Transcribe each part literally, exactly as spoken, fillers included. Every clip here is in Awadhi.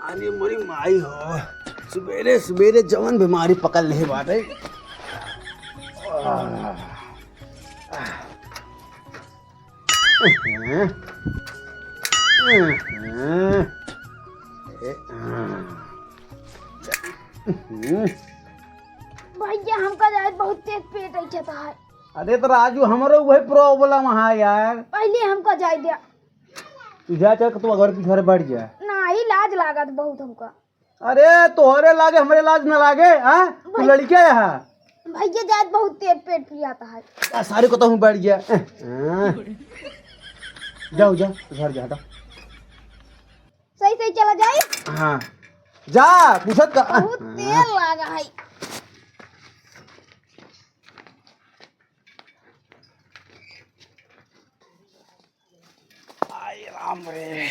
अरे मोरी माई हो, सुबेरे सुबेरे जवन बीमारी पकड़ ले बाटे। भैया, हमका जाए बहुत तेज पेट उठता है। अरे तो राजू, हमरो वही problem है यार। पहले हमका जाए दे। तू जा, चल, तू घर के घर बैठ जा। नाही, लाज लागत बहुत हमका। अरे, तोहरे लागे, हमरे लाज न लागे, हाँ? तू भाई लड़किया है। भैया, जात बहुत तेज पेट पिरात है। आ, सारे को तो हूँ बैठ गया। हाँ। जाओ, जाओ, घर जा, हटा। सही, सही चला जाए। हाँ। जा, पूछत का। बहुत हाँ। तेल लागा है। आय राम रे।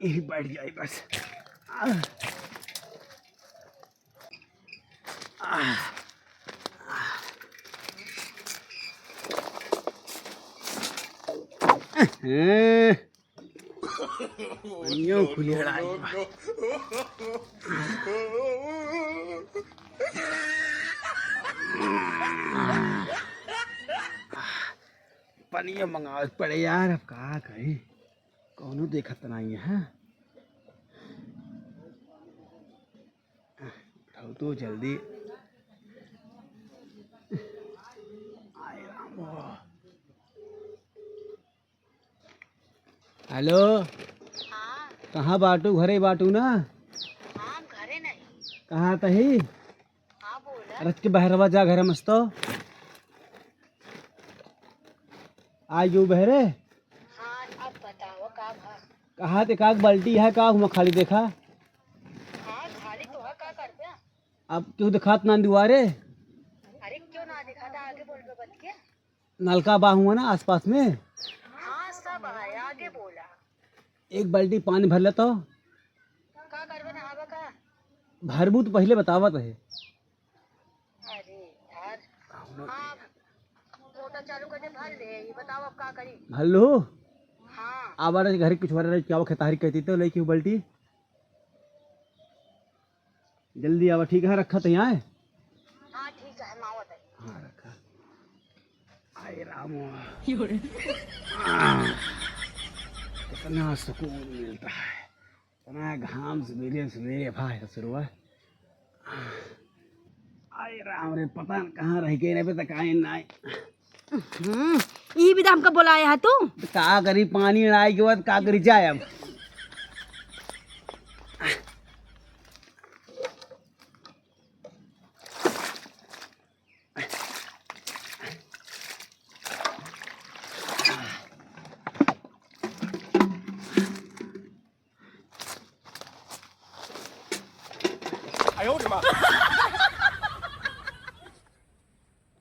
यही बैठ जाए बस। हैं। पनियो खुली हड़ाई बा। पनियो मंगावे के पड़े यार, अब का करी, कौनो देखत नाई है। उठाओ तो जल्दी। आय राम। हेलो। हाँ। कहाँ बाटू? घरे बाटू ना? हाँ, घरे नहीं। कहाँ तही? हाँ, बोला। रच के बहरवा जा घर मस्तो। आ जो बहरे। हाँ, अब बताओ का भा? कहाँ ते का बाल्टी है, का हुआ खाली देखा? हाँ, खाली तो है, का करबे? अब क्यों दिखात ना दुआरे? अरे क्यों ना दिखाता, आगे बोल के बच के। नलका बा हुआ ना आसपास में? हाँ, सब है, आगे बोला। एक बाल्टी पानी भर ले तो। का करबे, नहाबे का? भरबू तो पहले बतावत है। अरे यार। हाँ, मोटर चालू कर दे, भर ले, ये बताओ अब का करी? भर लो। हाँ। आवा रहे घर कुछ हो रहा है, क्या वो खेताहरी कहती तो लेके वो बाल्टी। जल्दी आवा, ठीक है, रखा तो यहाँ है। हाँ, ठीक है, हम आवत है। हाँ, रखा। आए राम। आह, कितना सुकून मिलता है, इतना घाम सवेरे सवेरे भाई ससुरवा। आए राम रे, पता न कहाँ रह गए, अबे तक आए ना आए। हम्म, ई भी तो हमका बोलाया है तू। तो का करी, पानी अड़ाई के बाद का करी जाए अब।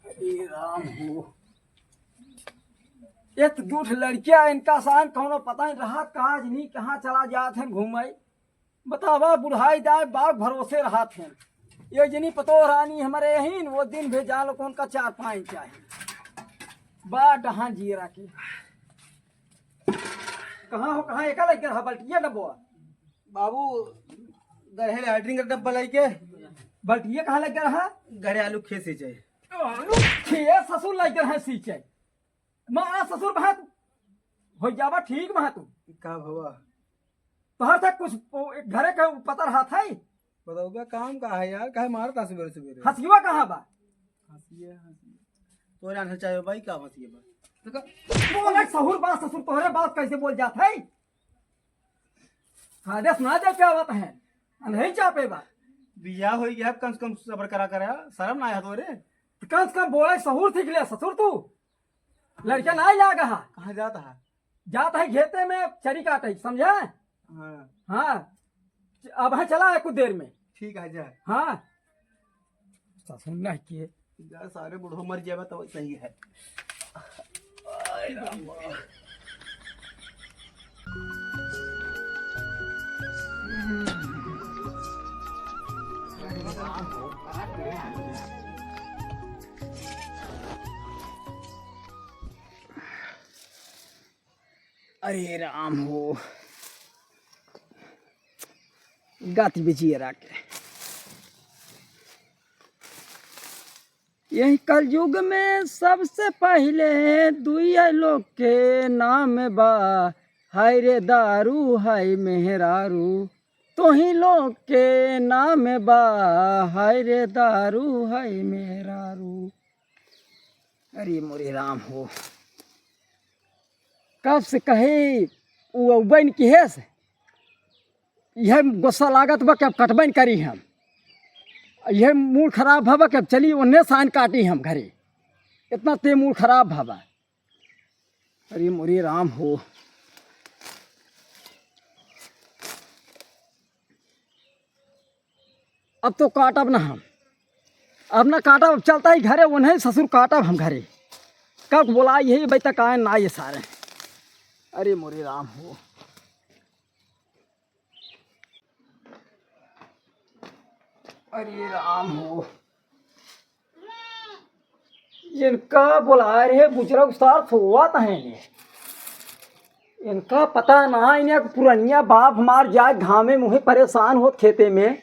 अरे राम हो। एक दू ठे लड़किया इनका सान कौनो पता नहीं रहा, काज नहीं कहाँ चला जात हैं घूमे। बतावा, बुढ़ाई दाई बाप भरोसे रहत हैं। ये जनी पतोह रानी हमरे यहीं, वो दिन भी जान लो कौन का चार पाँच चाहे। बा डहान जियरा के। कहाँ हो, कहाँ एका लग रहा बल्टिया डब्बा? बाबू, गढ़े लैट्रिन का डब्बा लेके। बल्टिया कहाँ लग रहा? गढ़े आलू खेत सींचे। आलू खेत ससुर लग रहा सींचे। मारा ससुर बहा तू। हो जावा ठीक बहा तू। का भवा? तोहर से कुछ ओ, घरे के पता रहत है? बताओ बे, काम का है यार, काहे मारता सुबेरे सुबेरे? हंसिया कहाँ बा? हंसिया, हंसिया। तोरे आने चाहे भाई, का हंसिया बा? तो का बोले सहुर बा ससुर, तोहरे बात कैसे बोल जात है? आदेश ना दे के आवत है, नहीं चापे बा। बियाह होई गया, कम से कम सबर करा करा, शर्म ना आया तोरे? तो कम से कम बोले सहुर सीख ले ससुर तू। लड़का ना लागा हा। कहाँ जाता है? जात है खेते में चरी काटे, समझा? हाँ। हाँ, अब है चला है कुछ देर में। ठीक है, जा। हाँ, ससुर नहीं किए। जा, सारे बूढ़ो मर जावे तो सही है। आय राम। अरे राम हो, गाती बिजिया राके। यही कलयुग में सबसे पहिले दुइया लोग के नाम बा, हाय रे दारू, हाय मेहरारू। तोही लोग के नाम बा, हाय रे दारू, हाय मेहरारू। अरे मोरे राम हो, कब से कहे उ अउबइन किहेस, यह गुस्सा लागत बा कि अब कटबइन करी हम। यह मूड खराब भवा कि अब चली ओन्ने साइन काटी हम घरे। इतना ते मूड खराब भवा। अरे मोरे राम हो, अब तो काटब ना हम, अब ना काटब, अब चलता ही घरे, ओन्हे ससुर काटब हम घरे। कब बोला यही अबइ तक आए ना ये सारे। अरे मोरे राम हो, अरे राम हो, इनका बोलाए रहे बुजुर्ग सार सोवत हैं ने। इनका पता ना, इन्हें पुरनिया बाप हमार जाए घामे मुहे परेशान होत खेते में।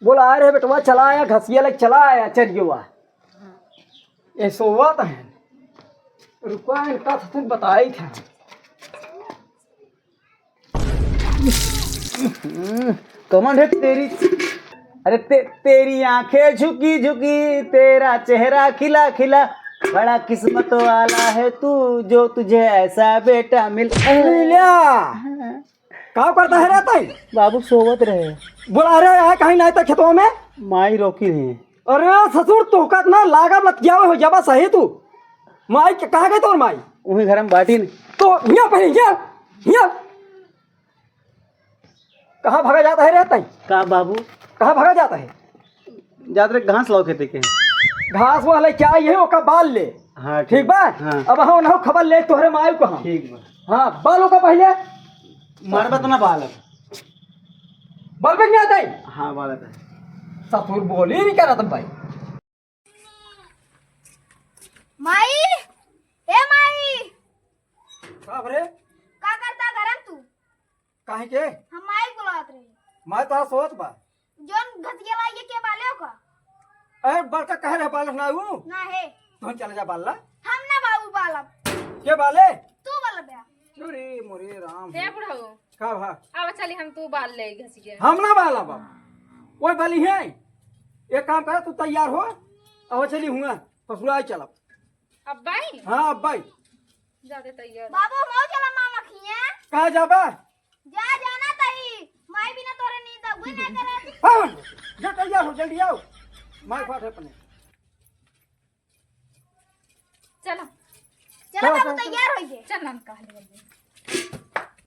बोलाए रहे बेटवा चला आया, घसिया लग चला आया चरियवा। ये सोवत हैं। रुका इनका तो तुम बताई था। कमन है तेरी। अरे ते, तेरी आंखें झुकी झुकी, तेरा चेहरा खिला खिला, बड़ा किस्मत वाला है तू, जो तुझे ऐसा बेटा मिल। लिया। का करता है रे तई? बाबू सोवत रहे। बोला, अरे, आए कहीं नहीं था खेतवा में? माई रोकी रही। अरे ससुर, तोहका ना लागब लतियावे हो जाबा सही तू। माई के, कहाँ गई तोर माई? उही घर में बाटी न। तो हियाँ पहले, हियाँ, हियाँ। कहाँ भागा जाता है रे तई? का बाबू? कहाँ भागा जाता है? जात रहे घास लाओ खेते के। घास वाले क्या ये ओका बाल ले। हाँ, ठीक ठीक। बा? हाँ। अब हम ना खबर ले तोहरे माई को हम। ठीक बा। हाँ, बाल ओका पहले। मारबा तो ना बाल अब। बाल पे नहीं आता है? हाँ, बाल आता है। ससुर बोली नहीं करा तुम भाई। माई, ए माई। का भरे? का करता घर में तू? काहे के? हम माई बुलावत रही। माई तोहार सोवत बा। जौन घसिया लाई के बाले ओका? अरे बड़का कहे रहे बालक ना ऊ? ना है। तुम चले जा बाल ला। हम ना बाबू बालब। के बाले? तू बाल बे। अरे मोरे राम। हे बुढ़ऊ। का भा? अब चली हम तू बाल ले घसिया। हम ना बालब। ओए बाली है। एक काम कर, तू तैयार हो। अब चली हुआ। ससुराल चलब। अब्बाई? हाँ अब्बाई। जाते तैयार। बाबू हम चला मामा खिया। कहाँ जाबा? जा, जाना तई, माई बिना तोरे नींद अउबे ना करत। हाँ, जा तैयार हो, जल्दी आओ। माई खात है अपने। चलो। चलो चलो, बाबू, चलो, चलो। तैयार होइए। चल, हम कहा ले।